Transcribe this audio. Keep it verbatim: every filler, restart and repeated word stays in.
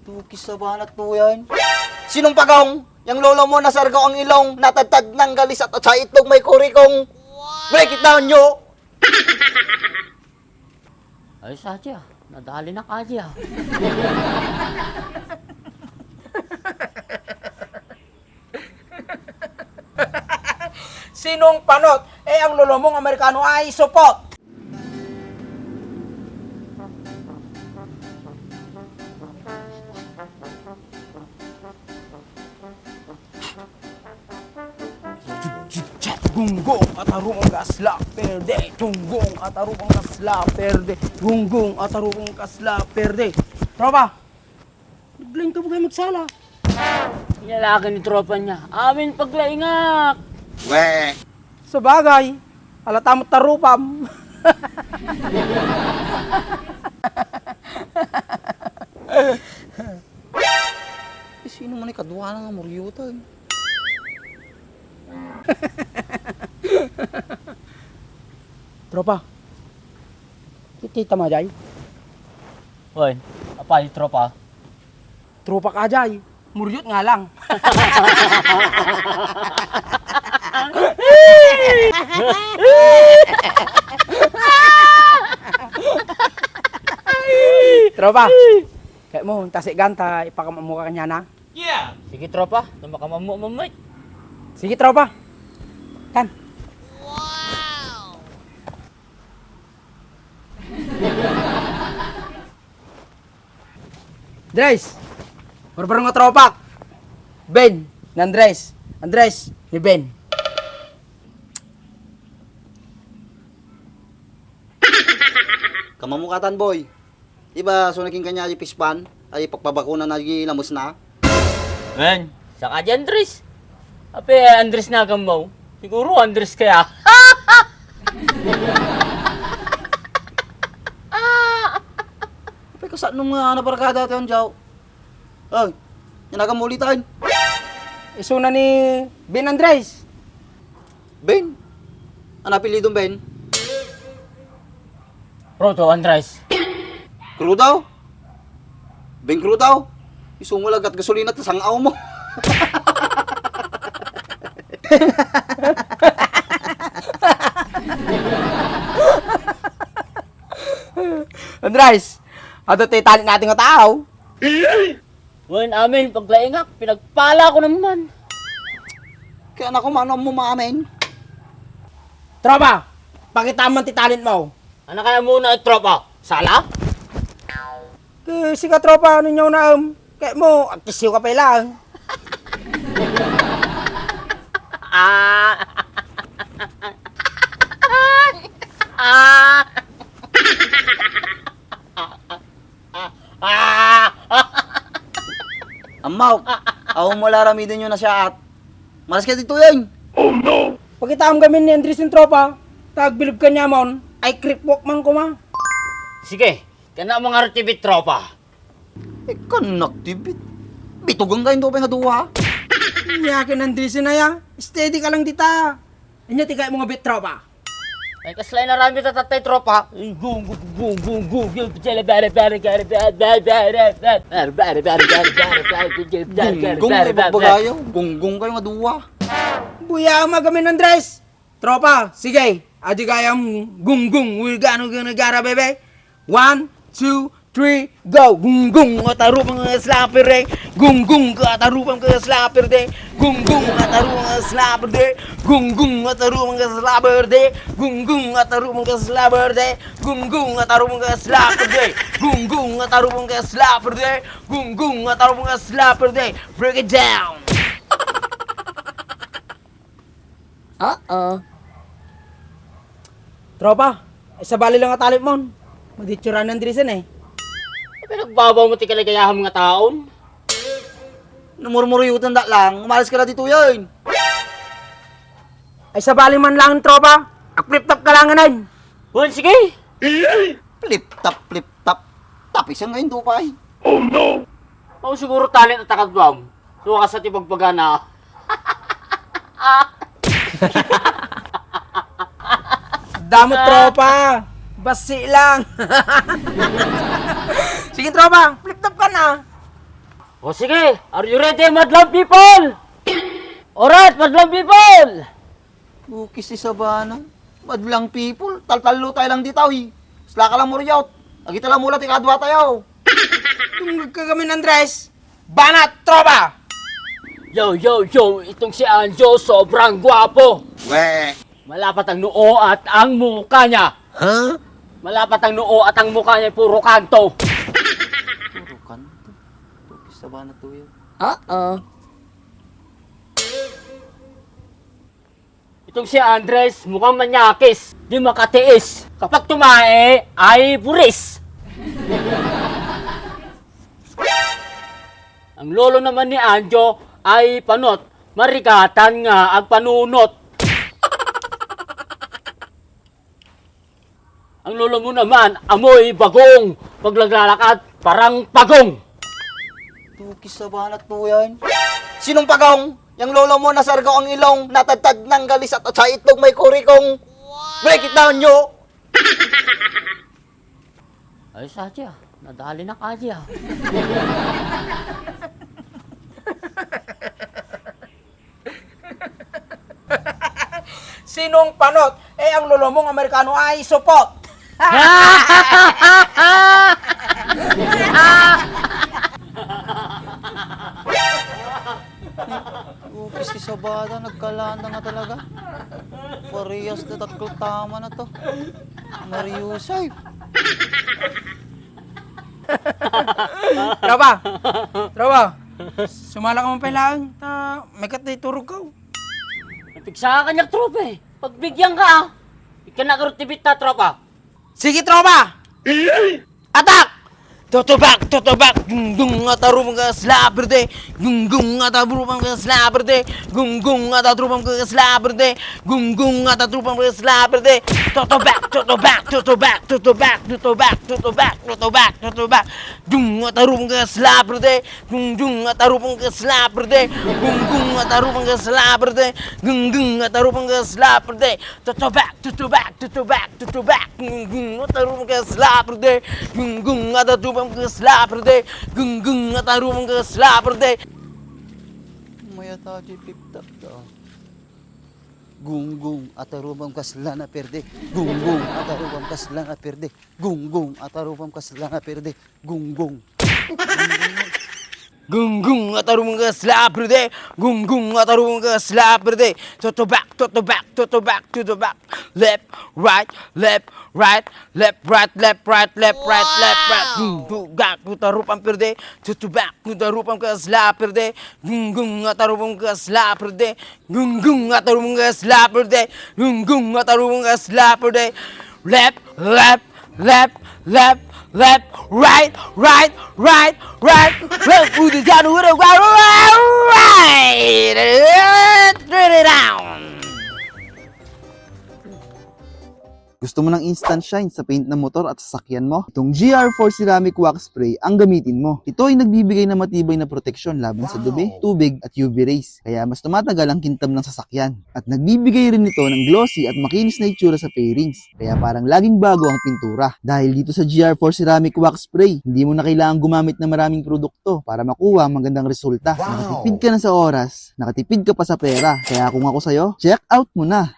Tukis sa banat po yan. Sinong pagong? Yang lolo mo nasargaw ang ilong, natadtad ng galis at sa itlog may kurikong. Break it down, yo! Ay, Satya, nadali na kaya. Sinong panot? Eh, ang lolo mong Amerikano ay supot. Gunggong at arumang gasla perde. Gunggong at arumang gasla perde. Gunggong at arumang gasla perde. Tropa! Naglaing ka ba kayo magsala? Niya laki ni tropa niya. Amin paglaingak. We. Sabagay, alata mo tarupam. Eh, sino man ikaduana nga muryutan? Tropa, kitita ma jay? Oy, apay, tropa? Tropa ka jay, muryot nga lang. Tropa, kaya mo, tasi ganta, ipakamamu ka kanya na? Yeah! Sige, tropa, na makamammu-, mamit. Sige, tropa. Kan. Andres! Barbaro nga tropak! Ben, ni Andres. Andres, ni Ben. Kamamukatan, boy. Di ba, so naging kanya di pispan? Ay, pagpabakuna na di lamus na? Men, saka di Andres. Ape, Andres na agam mo. Siguro Andres kaya. Ape, kasano nga nabarkada tayo, Jao? Ay, yan agam ulitan. Isuna ni Ben Andres. Ben? Ano apelyido, Ben? Rudo Andres. Crudo? Ben Crudo? Isu mo lagat gasolina ta sang-aw mo. Andres, adu ti talent natin nga tao. Wen amin, paglaingak, pinagpala ko naman. Kaya na kumano mo maamin? Tropa, pakita man ti talent mo. Ano kaya muna, eh, tropa? Sala? Ke, sika, tropa, ano nyo na, um, kaya mo, agkisiw ka pa lang. Ah. Ah. Ah! Ammaw, awan mo la aramiden yo na siya at malas ka dito yan. Oh no! Pakitaam gamin ni Andres yung tropa, tagbilib ka niya mon, ay creepwalk man kuma. Sige, kana mga R T V tropa. Ikanak tibit. Bitugang kayo doon nga duha. Niya kin Andres na ya, steady ka lang dita. Anya ti kaya mo nga bit tropa? Ay, kasla inaramid ta tatay, tropa. Gunggong, gunggong, gunggong, gunggong, gunggong, gunggong, gunggong, gunggong kayo nga duwa. Buya, magamin, Andres. Tropa, sige. Adi kayam gunggong, ulgano, gunagara, bebe. One, two, three, go! Gunggong at arupang slapper day. Gunggong at arupang slapper day. Gunggong at arupang slapper day. Gunggong at arupang slapper day. Gunggong at arupang slapper day. Gunggong at arupang slapper day. Gunggong at arupang slapper day. Gunggong at arupang slapper day. Break it down. Oo. Tropa, ay sabali lang nga talent mon. Maditsuranan dirisan eh. Pinagbabaw mo ti kaligayaham nga taon. Namurmuriyutan da lang, umalis ka na dito yun. Ay sabali man lang, tropa. Ag-flip-top ka lang, anay. Well, sige. Flip-top, flip-top. Tapis ang ngayon, Dupay. Oh, no! Mao siguro talent at takadwam. Suwakas at ibagbagana. Damot, tropa. Basi lang. Sige, tropa. Flip-top ka na. O sige, are you ready, madlang people? Alright, madlang people! Bukis ti sabana. Madlang people, taltallo tayo lang ditoy. Sla ka lang muriot. Agita lang mula ti kadua tayo. Tungag ka kami, Andres. Banat, tropa! Yo, yo, yo, itong si Anjo, sobrang gwapo. Weh. Malapat ang noo at ang mukha niya. Huh? Malapat ang noo at ang mukha niya, puro kanto. Puro kanto? Bukis sabana to yan. Uh-oh. Itong si Andres, mukhang manyakis. Di makatiis. Kapag tumae, ay buris. Ang lolo naman ni Anjo ay panot. Marigatan nga agpanunot. Ang lolo mo naman, amoy bagong. Pag naglalakad, parang pagong. Bukis sabana to yan. Sinong pagong? Yang lolo mo nasargaw ang ilong, natadtad ng galisat at sa itlog may kurikong. Break it down, yo! Ay, sadya. Nadali na kaya. Sinong panot? Eh, ang lolo mong Amerikano ay supot. Bukis ti sabana, nagkalaan na nga talaga. Parehas na dakkel tama na to. Mariusay. Tropa! Tropa! Sumala ka man pay laeng, ta maikat ti turog ko. Napigsaka kaniak, tropa, eh. Pagbigyan ka, ah. Ikana ka run ti bitta, tropa. Sige, tropa! Atak! Totobak, totobak, gunggong at arumang ka slapper day. Gunggong at arumang ka slapper day. Gunggong at arumang ka slapper day. Gunggong at arumang ka slapper day. Totobak, totobak, totobak, totobak, totobak, totobak, totobak, totobak. Gung at arumang ka slapper day. Gunggong at arumang ka slapper day. Gunggong at arumang ka slapper day. Gunggong at arumang ka slapper day. Totobak, totobak, totobak, totobak. Gunggong at arumang ka slapper day. Gunggong at arumang ka slapper day. Gunggong at arumang ka slapper day. Mayat a di piptap da. Gunggong at arumang ka slapper day. Gunggong at arumang ka slapper day. Gunggong at arumang ka slapper day. Gunggong. Gunggong at arumang ka slapper day. Gunggong at arumang ka slapper day. Totobak, totobak, totobak, totobak. Left, right, left, right, left, right, left, right, left, right, left, right. Wow! Gunggong at arumang perde. Totobak at arumang ka slapper day. Gunggong at arumang ka slapper day. Gunggong at arumang ka slapper day. Gunggong at arumang ka slapper day. Left, left, left, left, left, right, right, right, right, left. Put it down, right, right, right, right. Turn it down. Gusto mo ng instant shine sa paint ng motor at sasakyan mo? Itong G R four Ceramic Wax Spray ang gamitin mo. Ito ay nagbibigay ng matibay na proteksyon laban sa dumi, tubig, at U V rays. Kaya mas tumatagal ang kintab ng sasakyan. At nagbibigay rin ito ng glossy at makinis na itsura sa fairings. Kaya parang laging bago ang pintura. Dahil dito sa G R four Ceramic Wax Spray, hindi mo na kailangang gumamit ng maraming produkto para makuha ang magandang resulta. Nakatipid ka na sa oras, nakatipid ka pa sa pera. Kaya kung ako sa'yo, check out mo na!